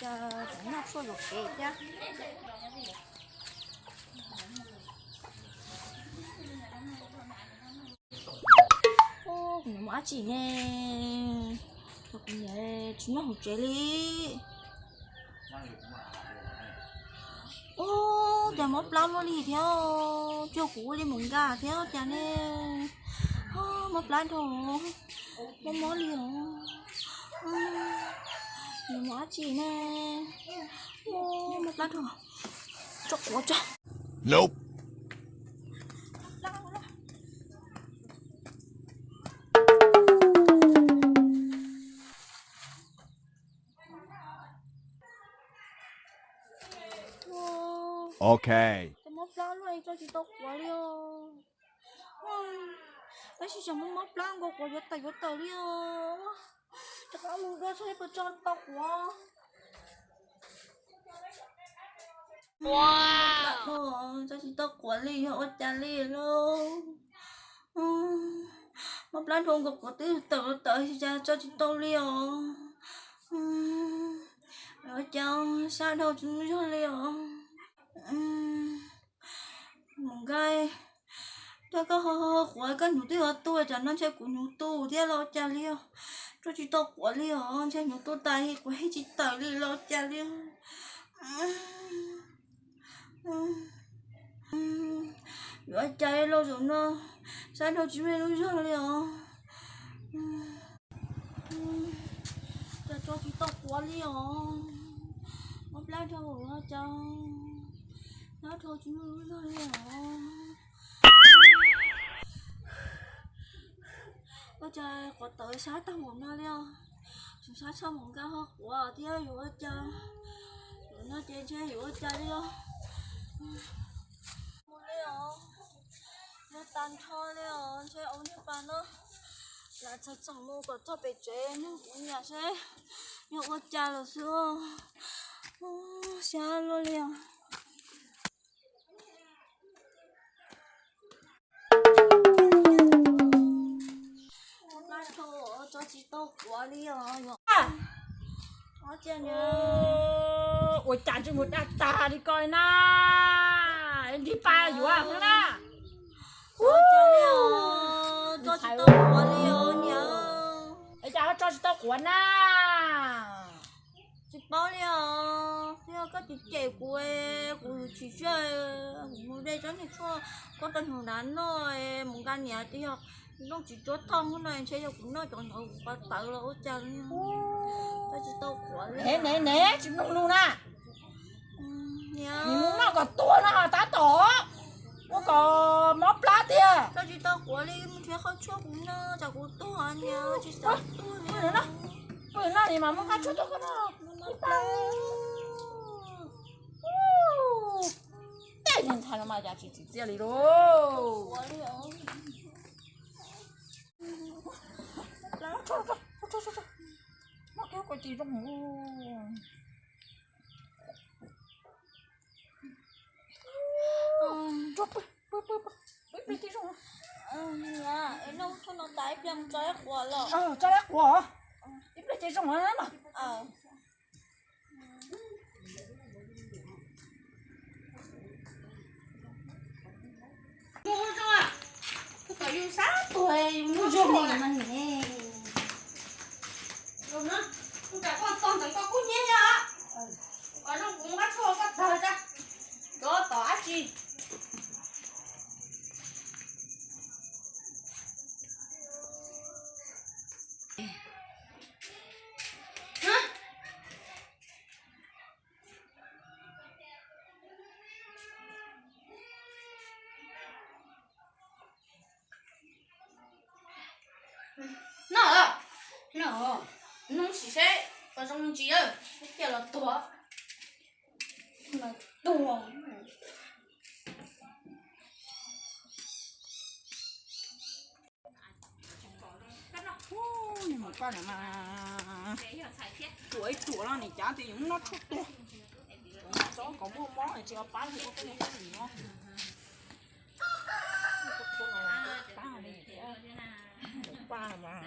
cas tseem noj tshuaj yuam kev thiab. Kuv niam muaj dab tsi ne, kuv niam tsis nyob hauv tsev li. Ub, cas mob plab luaj li thiab, coj kuv ua li mus nkag thiab cas ne. Mob plab dhau, mob mob li os. Niam muaj dab tsi ne, mob plab dhau, tso quav tso. Ok, mob plab luaj tso tsis tau quav li os. Tab sis tseem mob plab nkaus quav yuav tawm yuav tawm li os. Rov qab mus dua tso puas tso tau quav. Tso tsis tau quav li yog ua cas li lauj. Mob plab dhau nkaus quav twb tawm tawm tso tsis tau li os. Ua cas sab dhau tsis muaj zog li os. Mus nkag, koj ho quav koj hnyuv twb ho tuag, tsam no ntshe kuv hnyuv tu thiab los cas li os. Tso tsis tau quav li os, ntshe hnyuv tu tas quav yeej tsis tawm li los cas li os. Yuav cas li los zaum no, sab dhau tsis muaj lub zog li os. Cas tso tsis tau quav li os. Mob plab dhau los cas, sab dhau tsis muaj lub zog li os. Ua cas quav tawv sab tag npaum no li os. Tseem sab tshaj mus nkag ho quav thiab yuav ua cas. Zaum no ces ntshe yuav ua cas li os. Mus li os. Nyob tas nrho li os, ntshe au niag pas no lam txhob txhob mus kom txog pem tsev nug kuv niam seb yog ua cas lawm xwb. Siab luaj li os. Tso tsis tau quav li os. Ua cas ntsej muag daj tag li ko na, nrig pa yuav na. Tso tsis tau quav li os niam. Es cas ho tso tsis tau quav na? Tsis paub li os, yog koj cem cem kuv, kuv chim siab, kuv mus de tsob niag tshuaj koj rau hnyuv dav noj, mus nkag niam tias yog nplooj tsis tsuab thoj hnub no ntshe yog kuv noj cov ntawd kuv quav tawv los ua cas li. Tso tsis tau quav li. Ne ne, tsis mloog lus na. Nws mus noj kom tuag no tab tom ua kom mob plab tiag. Tso tsis tau quav li, mus nrhiav qhov tshuaj kuv noj tsam kuv tuag niam, tsis xav tuag li. Pw no, pw no nim mas muab qab tshuaj tuaj koj noj. Tej niag ntxhais no mas cas tsis tsim txiaj li lauj. Muab kiag koj ces zoo. Pw pw pw pw, ib pliag tej zoo. Noj tshuaj no tas ib pliag mus tso ib quav los. Tso ib quav, ib pliag tej zoo mas. Mus zoo, kuv kom yus sab tuag yus mus zoo li mas ne. Zoo na, kuv kam koj tog ntawd koj kub hnyiab thiab. Kom zoo kuv mus qab tshuaj koj tawg tsa, cov tom dab tsi. Noj, noj, noj sim seb puas zoo me ntsis, ib pliag los tuag. Tuag. Ub, niag maum koj niam mas ruam ib ruam no nim cav tias yus muab noj tshuaj tuag. Txob kom muaj mob tsis pab li ua tej niag tshuaj nim no. Pab mas.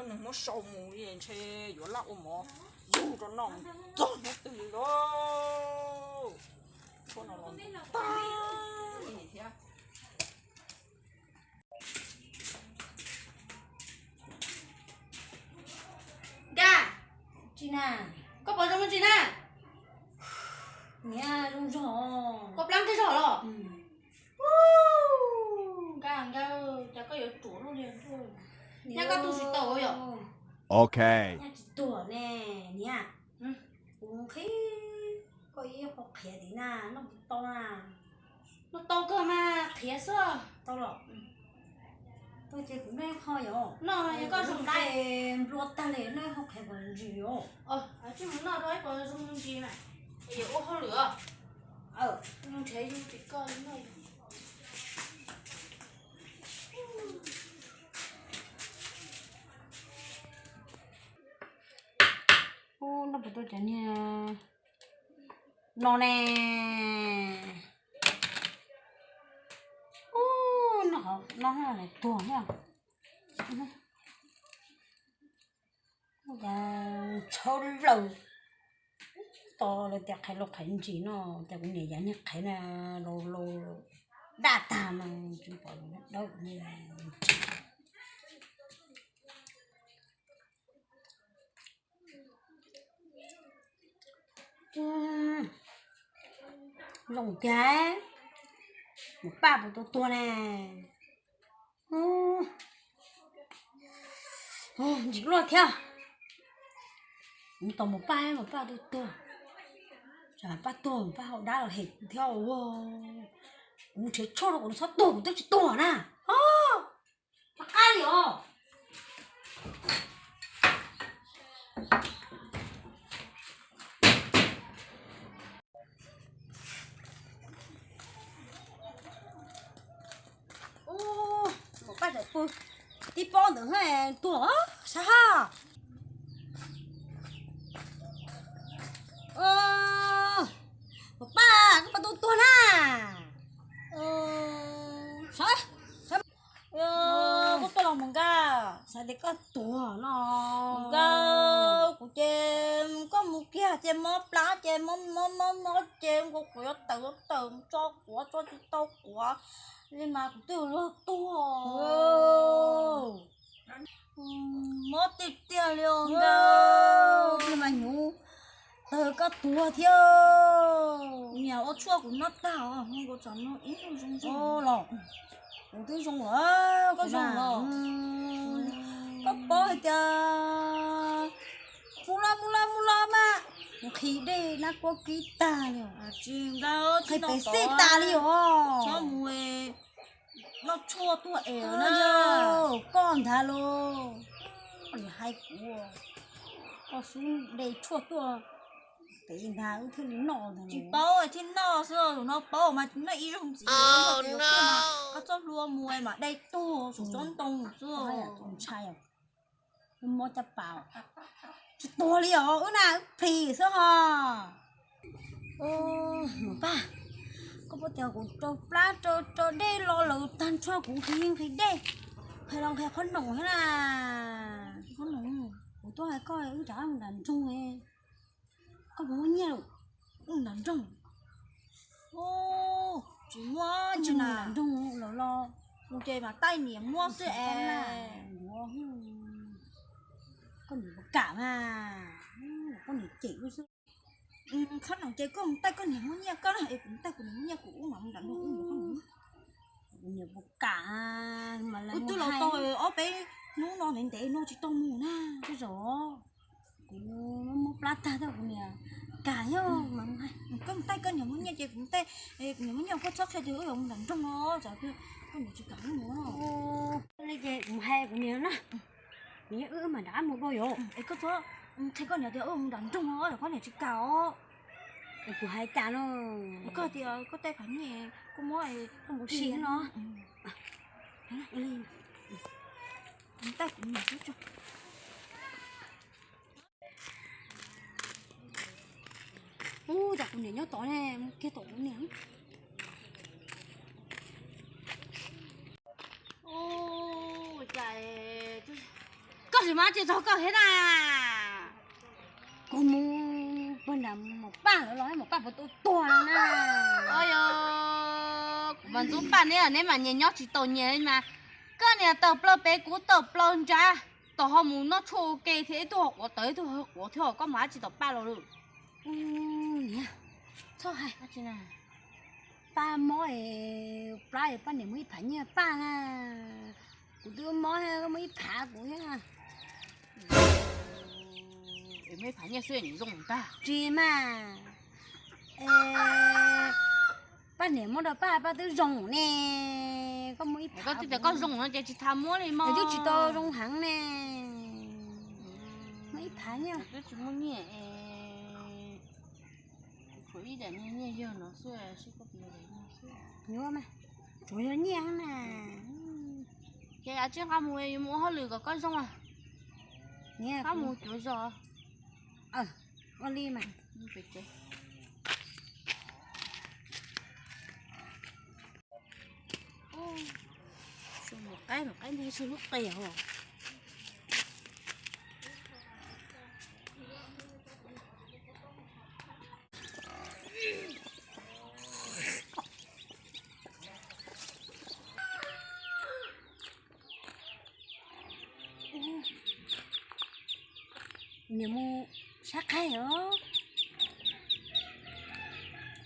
Muab sau mus ntshe yuav laj ua mov yug rau noj txog hnub twg li lauj. Tshuaj no los tag li thiab. Nkaj, tsis na, koj puas zoo tsis na? Niam, zoo zog. Koj plab nqi zog los? Nkaj, nkaj, cas koj yuav ruam luaj li. Nyab koj tu tsis tau yom? Ok. Nyab tsis tuag ne, niam. Kuv qhib koj ib qho qhiav tim na, noj puas tau na? Noj tau kawg mas qhiav xwb. Tau los? Tau ces kuv noj ib qho yom. Noj, yog koj zoo nplua tag li, noj ib qho qhiav kom ntsis os. Tsij mus noj rau ib qho zoo ntsis mas, yuav ua hauj lwm. Nrhiav yus tim koj noj. Ub, noj puas tau cov niag no ne. Ub, noj, noj tuag thiab. Tshau laws, tos lawv tias qhiav laus qhiav ntsis no, cas kuv niam yav niag qhiav na, laus laus daj tag mas tsis pom dawb. Zoo tiag, mus paj puas tau tuag ne. Ntsim luaj thiab. Mus tom mus paj, mus paj tau tuag. Tsam paj tuag, paj hau dab los hem kuv thiab. Kuv mus nrhiav tshuaj rau kom nws txhob tuag, kuv twb tsis tuag na. Paj qab li os. Ub, mus paj tawm pw tib pob ntawd tuag sab hab. Mus paj, koj puas tau tuag na? Koj tuaj los mus Nkaj, xav tias koj tuag no. Nkaj, kuv ces koj mus kiag ces mob plab ces mob mob mob mob ces kuv yuav tawm yuav tawm tso quav tso tsis tau quav li mas kuv twb luag tuag. Mob tiag tiag li os Nkaj. Li mas hnyuv tawg koj tuag thiab. Niam ua tshuaj kuv noj tag os, kuv tsam no ib los. Kuv twb zoo los, koj zoo los. Koj paub hais tias mus los mus los mus los mas kuv nqhis dej nab kuab kib tag li. Tsis nqa qhis pem xij tas li os. Txhob mus noj tshuaj tuaj es na. Koj ntag los, koj niam hais kuv, koj xub de tshuaj tuaj pem ntag wb thiaj li noj ntag. Tsis paub thiaj noj xwb, zaum no paub mas noj ib zaug ntxiv. Koj txoj hlua mus mas dej tuag saum tsob ntoo xwb. Ntshai, mob caj pas, tsis tuag li os, wb na wb plis xwb ho. Mus Paj, koj puas tias kuv rau plab rau dej lo lawm tag nrho kuv nqhis nqhis dej, nqhis los nqhis qhob noom thiab na. Qhob noom, kuv tuaj hais koj wb rov qab mus nram nroog, koj puas muaj nyiaj lawm? Mus nram nroog, tsis muaj tsis na. Nram nroog lawm los, kuv ces mas taij niam muab xwb es. Koj niam puas kam mas, koj niam cem wb xwb. Qhob noom ces koj mus taij koj niam muab nyiaj koj na, es kuv mus taij kuv niam muab nyiaj kuv wb mam mus nram nroog wb mus qhob noom. Kuv niam puas kam, wb twb los tau ob peb hnub no ntev ntev no tsis tau mus na. Tej zaum kuv muab plab tag thiab kuv niam kam yog mas. Koj mus taij koj niam muab nyiaj ces kuv mus taij, kuv niam muab nyiaj koj txhob qhia tias wb yuav mus nram nroog no, tsam koj niam tsis kam wb mus. Li ces kuv mus hais kuv niam na, kuv niam wb mam rov qab mus dua yom. Es koj txhob qhia koj niam tias wb mus nram nroog no, koj niam tsis kam os. Es kuv hais cas no? Koj tias koj taij phav nyiaj, koj muab, koj mus sim no. Taij kuv niam xwb tso. Ub, cas kuv niam nyob tod ne, mus kiag tom kuv niam. Ub, cas koj Tsis muaj tsis txog koj thiab na. Kuv mus pag nram Maum Paj lawv los, Maum Paj puas tau tuag na. Yog kuv mas ntxub Paj neb, neb mas nyias nyob tsis tau nyias mas. Koj niag tawm plaws pem, kuv tawm plaws ntsa, tom ho mus noj tshuaj ua ke thiab ib tug ho quav tawv ib tug ho quav thiab, koj mus dab tsi tom Paj los lawm? Niam, txhob hais. Paj mob es plab es Paj niam muab ib phav nyiaj Paj na. Kuv twb mob thiab koj muab ib phav kuv thiab. Es muab ib phav nyiaj xwb es nws zoo tag? Tsis mas, Paj niam muab rau Paj, Paj twb zoo ne. Koj muab ib phav. Koj twb tias koj zoo no ces tsis tas muab li mog. Twb tsis tau zoo heev ne. Muab ib phav nyiaj. Twb tsis muaj nyiaj. Tshuav ib daim nyiaj yawg no xwb, seb koj puas yuav daim no xwb. Yuav mas, tsuav yog nyiaj na. Ces tsij nqa mus, yuav mus ua hauj lwm kom koj zoo. Koj mus cuav zos. Ua li mas. Qaib, qaib ntawd tshuav lub qe os. Niam mus sab qaib os.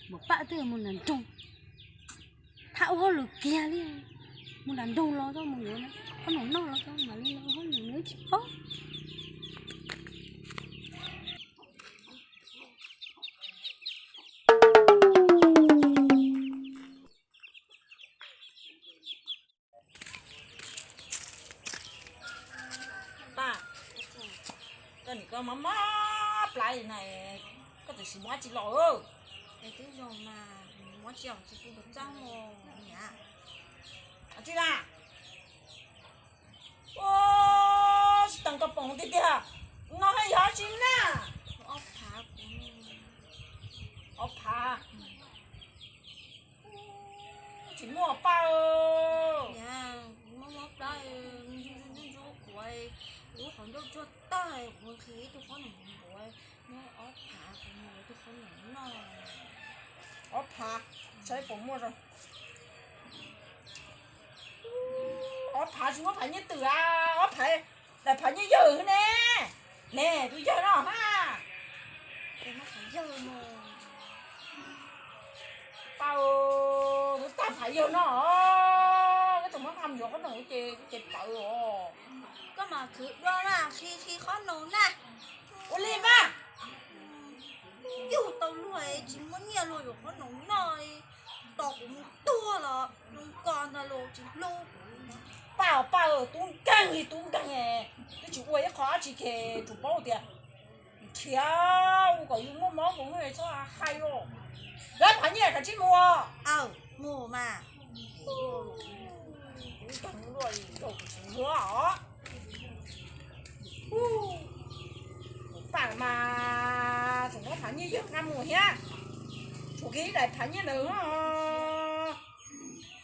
Maum Paj twb mus nram nroog, thab ua hauj lwm kiag li. Mus nram nroog los txog mus yuav qhob noom noj los txog mam li los ua hauj lwm, nws tsis paub. Paj, koj nim koj mob mob plab li na, koj twb tsis muab dab tsi los? Es twb zoo mas, muab tsis los tsis pub txaj muag niam. Tsis na, ua, tsis teev koj poom tiag tiag, no yog dab tsi na? Ob phav, ob phav. Tsis muaj Paj. Niam, mob mob plab, ntsuj ntsuj quav, lub qhov ncauj tsuag tag, kuv nqhis ib tug qhob noom npuav, muab ob phav kuv mus ua tus qhob noom noj. Ob phav, saib puas muaj zoo. Ob phav tsis muaj phav nyiaj twm a, ob phav, daim phav nyiaj yawg ne. Ne, tus yawg no ha. Paj, tus tag phav yawg no, koj tseem muab nqa mus yuav qhob noom ces, ces tawv os. Koj mas khwv dua na, qhib qhib qhob noom na. Ua li mas. Yug tau luag tsis muaj nyiaj luag yuav qhob noom noj li, tos kuv mus tuag los zoo ko ntag los tsis hlub kuv li. Paj, Paj, tub nkeeg li tub nkeeg, twb tsis ua ib qho dab tsi ces tsuas paub tias nrhiav ua kom yus muaj mob nkeeg, txhob hais os. Lawv phav nyiaj kav tsij mus. Aw, mus mas. Tub nkeeg luaj li, yog kuv tsis yuav os. Paj mas tseem muab phav nyiaj yawg nqa mus thiab, tshuav kiag ib daim phav nyiaj ntawd.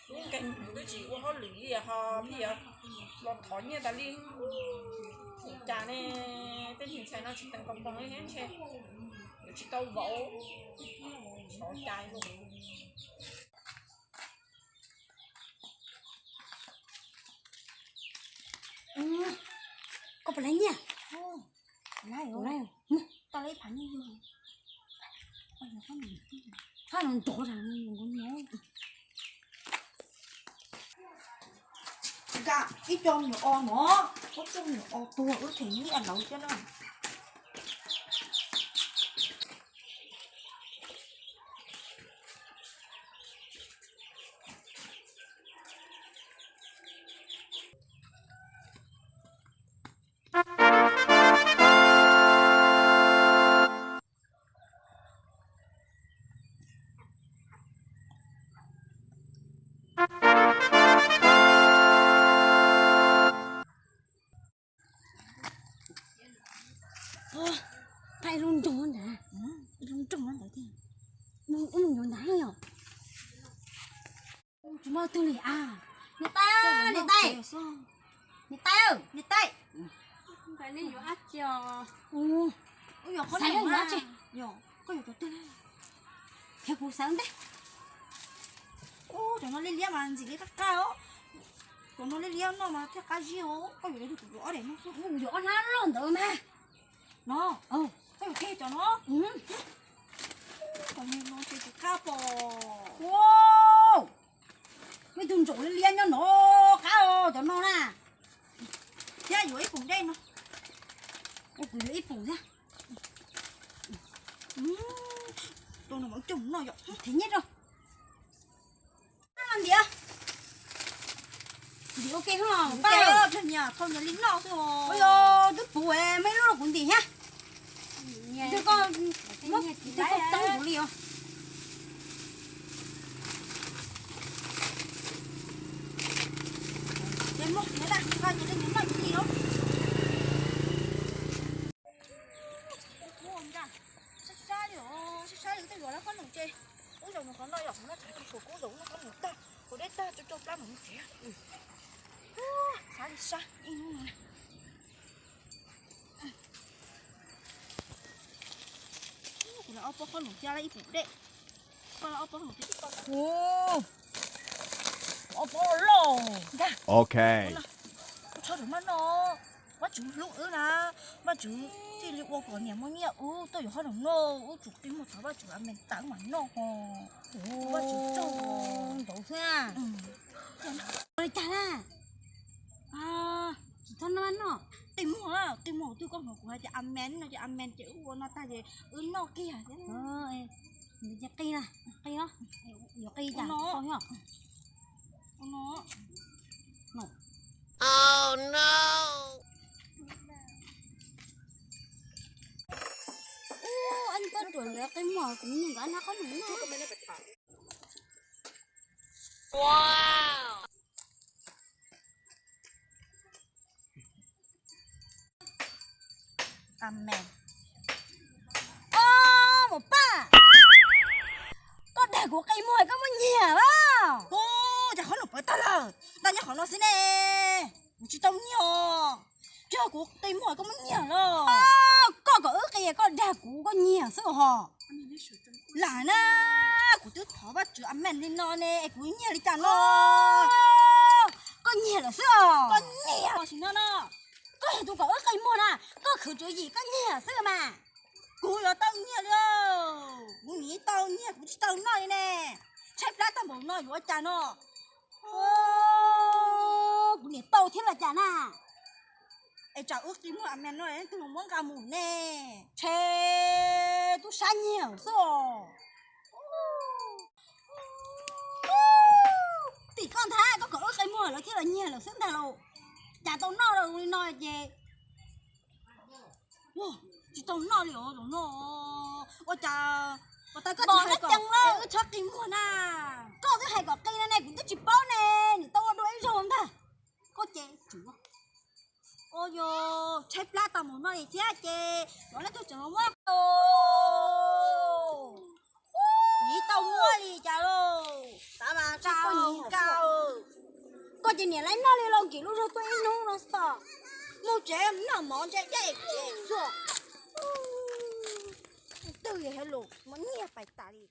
Tub nkeeg twb tsis ua hauj lwm li ho pheej yuav los thov nyiaj tas li. Cas ne, tej niag ntxhais no tsis teev koj poom li thiab ntshe yuav tsis tau vauv. Xyov cas. Koj puas laib nyiaj? Tau ib phav nyiaj. Thab no nrov tas no. Nkag ib co me nyuam os no, ua txuj me nyuam os tuag wb them nyiaj lawv cov no. Paj, ib lub nroog ntawd, ib lub nroog ntawd tiag. Mus, mus yuav ntawd yom. Tsis muaj twg li a. Niam tais, niam tais, niam tais, niam tais. Ntawd nej yuav dab tsi os? Ub, yuav qhob noom na. Koj yuav cov twg? Qhia kuv xav ntej. Ub, cov no liab liab mas ntxim li qab qab os. Cov no liab liab no mas thiaj qab zib os. Koj yuav li kuv yuav ob daim no xwb. Kuv yuav ob hnab loj ntawd mas. No, koj yuav kiag cov no. Cov no ces kuv qab pom. Ub, muaj ib tug ntsaum liab liab nyob no qab os cov no na. Thiab yuav ib pum dej no. Kuv yuav ib pum thiab. Tus no mas coob no yom, thev nyiaj rau. Ntiav, ntiav ua ke ho pab. Thauj nyias li noj xwb os. Ua yog twb puv, muaj ib lub rau kuv ntim thiab. Twb koj, twb koj txeeb kuv li os. Ces muab ntiav na, koj nyias li nyias noj nyias li os. Sab sab li os, sab sab li tej yuav lawv qhob noom ces ub zaug nws qhov no yom, qhov no tshav tsis suam kuv zaum noj qhob noom tag, kuv dej tag tso rau plab mus tsev. Xav li sab ib hnub no. Kuv lawv ob pob qhob noom thiab ib pum dej. Koj lawv ob pob noom thiab. Ob pob loj. Ntag. Ok. Ub, tshob tus maj noj, VajTswv hlub wb na, Vajtswv thiaj li ua kom niam muaj nyiaj, wb tuaj yuav qhob noom noj, wb tsum qi muag thov Vajtswv a me tas wb mam noj ho. Vajtswv tsaug. Ntawd xwb. Ua li cas na? Tsis txhob noj noj. Qi muag, qi muag twg koj hnov kuv hais tias a me no ces a me ces wb ua no tag ces wb noj kiag thiab. Qi na, qi no, yuav qi cas no. Ub, koj ruam lawv qi muag kuv nyiag nkawd hnab qhob noom no. Amen. Ob, Maum Paj, koj dag kuv qi muag koj muaj nyiag los? Ub, cas qhob noom pawv tag lawm, tag nyob qhov no xwb ne. Kuv tsis tau nyiag os. Yog kuv qi muag koj muaj nyiag los? Koj kom wb qi koj dag kuv koj nyiag xwb hos. Lam na, kuv twb thov Vajtswv amen li no ne es kuv nyiag li cas no? Koj nyiag lawm xwb os. Koj nyiag sim no no. Koj yog tus kom wb qi muag na, koj khwv tswv yim koj nyiag xwb mas. Kuv yuav tau nyiag li, kuv nim tau nyiag kuv tsis tau noj li ne. Tshaib plab tag npaum no yuav ua cas no? Kuv niam tau thiab los cas na? Es tsam wb qi muag a me no leej twg los muab nqa mus ne. Tshe, tub sab nyiag xwb os. Tim koj ntag, koj kom wb qi muag lawv thiaj los nyiag lawm xwb ntag lauj. Cas tau noj li no ces tsis tau noj li os zaum no. Ua cas koj tsis hais kom wb txhob qi muag na? Koj twb hais kom qi no ne kuv twb tsis paub ne, nws tau ua dua ib zaug ntag. Koj ces tsum. Ua yog tshaib plab tau mus no li thiab ces cov leej twg tseem los muab. Nim tau muab li cas lauj, xav mas tsis poj niam nkauj. Koj ces niam lawv noj li los nkim lub zog tuaj ib hnub no xwb. Mus tsev noj mov ntse dej tsev xwb. Twg yog lus muab nyiag pais tas li.